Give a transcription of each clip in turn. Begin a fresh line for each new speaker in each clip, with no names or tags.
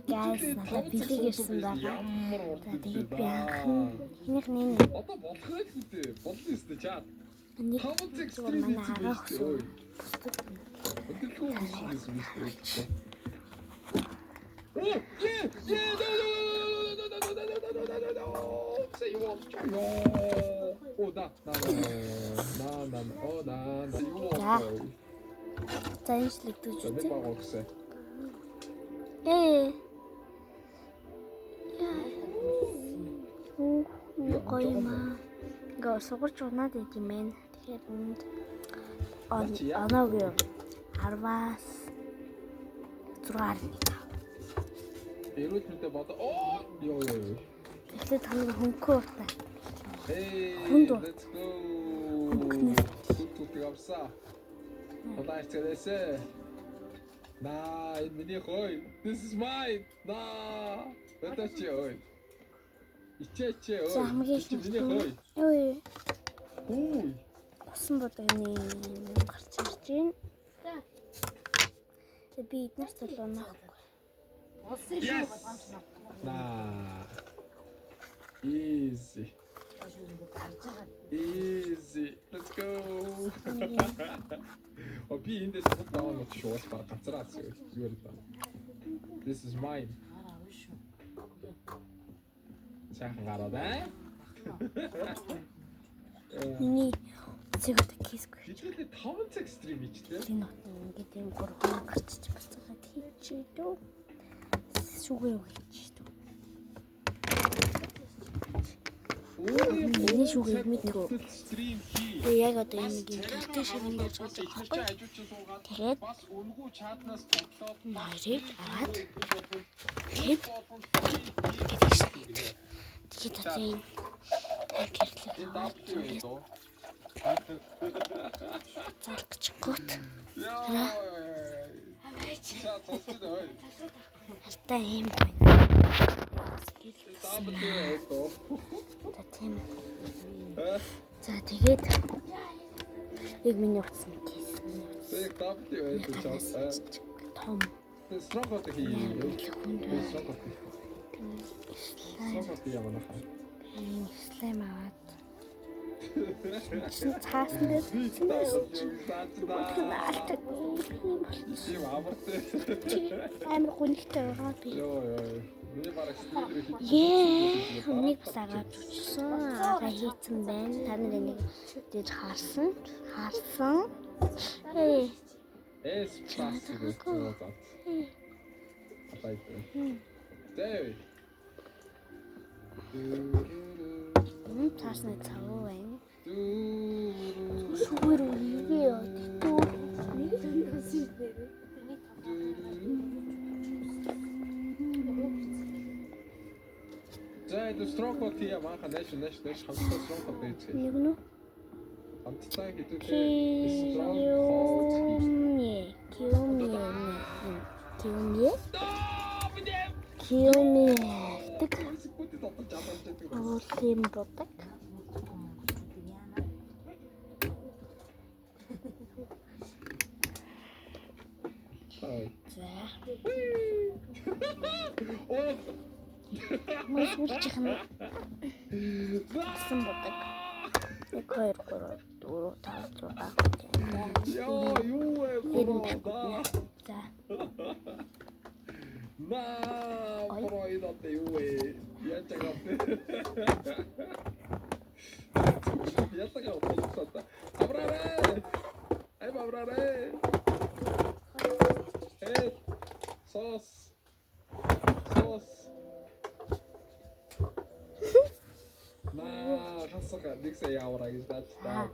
Guys, надад бэлэг ирсэн байгаа.
Ямар
За, тэгээд би анхан эхнийх нь энэ
Одоо болох нь л үү? Болно өстө чаа.
нэг
5 цаг
зүгээр
stream
манай
хийсэн
агаа
байж
хөсөн
тээ.
бусдад
Өдөрхөө хийсэн юм шүү дээ. Оо, yeah, yeah, no, no, no, no, no, no, no, no, no, no, no. Say you want. Yo. Оо, да, да, да, да, да, да, оо, да, да. You want.
За. За, энэ шлэгдэж
За, нэг
үзье.
баг өгсөн.
Ээ. Үу, гоё юм аа. Ингээ сугарч унаад байд юм байна. Тэгэхээр энд оноогүй 10-аас 6.5.
Эрүүл мэндэ бодоо. Оо, ёо, ёо, ёо.
Тэгэхээр та нар хөнгөө утаа.
Hey,
Хүнд уу?
let's go.
Хөнгөнөөс.
Хүнд авсаа. Улаан царайсаа. Наа, энэ миний хой. This is mine. Наа. Одоо чи ой. Ичээ чи ой.
За, хамгийн
Чи миний хой.
Ой,
Хүй.
усан будагны гарч ирж байна. Тэгээ би эднэрт бол унаахгүй.
Улсын шүү
Yes.
болгоомжлоо.
Наа. Easy. Easy. Let's go. О, би эндээс даваа мод шуул баг газраа юу юм бэ? This is mine.
Гараа үн шүү.
Сайхан гараад аа.
Миний үцэг одоо кейсгүй.
Хэдүүлээ 5 цаг стрим хийчихлээ.
Энэ хот ингээд юм гурван гарчиж буцаагаад хийчихээ дөө. Шүгэ юу хийчихээ дөө. Миний шүгэ мэдгүй.
Стрим хий.
Тэгээ яг одоо юм нэг юм гэртээ ширэн дээр сууж байгаа байхгүй. Тэгээд
бас үнгүй чатнаас тоглоод
хоёрыг аваад тэгээд гэдэг шин. Тэгээд одоо энэ гэрлэг
Энэ
аваад
W
ингээд
дөө.
залах гэж гут.
Яа. Чат сонссон ой.
Хартаа ийм байна.
W дөө.
За, тийм. За, тэгээд яг миний утас нэг кейс. Миний утас.
Тэг W дөө чат.
Том.
Strong хий.
Хүнд байна.
Strong хий.
Слайм.
Strong хий ямана.
Энэ слайм аваад. Чин цаасан дээр цаасан алтад юм болсон.
Тийм амартай.
Чи амар гүнигтэй байгаа би.
Йоо ёо. Миний бараг стример хийж.
Ее, нэг бас агаад өчсөн. Агаа хийцэн байна. Та нар энийг дэж харсан. Харсан. Ээ,
S plus гэдэг. Апай. Зэй.
Цаасны цав байна. Шүгэр үгүй ёо. Тэгтүү.
За, энэ strong code хийя манха нэш нэш нэш хамтдаа strong code хийцгээе.
Нэг нь
Хамтдаа хэдүүлээ strong code хий.
Киумье. Киумье. Киумье. Киумье гэдэг
Секунд дотор жалж байдаг.
уулын будаг.
Ой.
За.
Оо.
Мөн сүүлчийнх нь усан будаг. 1 2 3 4 5 6.
Йоо, юу вэ?
Тэр нь байхгүй. За.
Наа,
Ой.
бро, энэ одоо юу вэ? Яаж байгаа вэ? Ялгаа болчихлоо. Авраарэ! Ай, авраарэ! Э, сос. Сос. Наа, хасага нэг сая яваараа гэж даачлаа.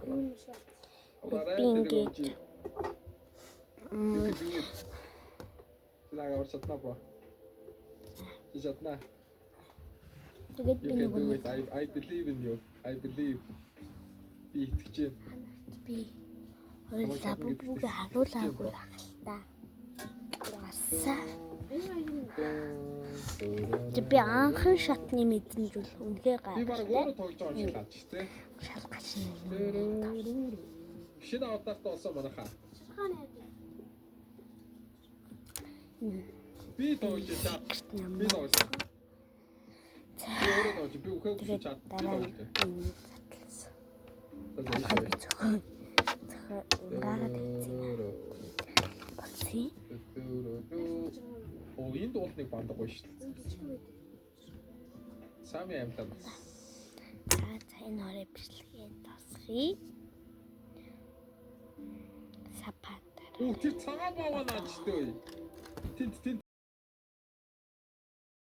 Авраарэ.
Би ингээд.
You can do it. Чи авар чадна бро. Чи чадна.
Тэгээд би
You can
нөгөө
do
нэг
it. I believe in you. I believe. Би итгэж байна.
би хоёулаа бүгдээ харуулаагүй байх л та. Гарсан. Тэг би анхан шатны мэдрэмж бол үнэхээр
Би баг
гайхалтай.
өөрөө тоглож байгаа юм шиг л авч тий.
Шалгач нь.
Шинэ аватарт олсон манайхаа. Би тоглож чат.
Secret
Би
number.
тоглосон. Би өөрөө тоглож. Би үхээгүй
Тэгээд
чат. Би
дараа нь
тоглож.
энэ задлсан. Би зөвхөн зөвхөн унгараад хийсэн болсон.
Оо, энд уул нэг бандаг гоё шүү дээ. Сами амлаа.
За за, энэ хорой бичлэгээ тасхий. Сапатар.
Оо, тэр цагаан баа наач дээ. Тэнд тэнд.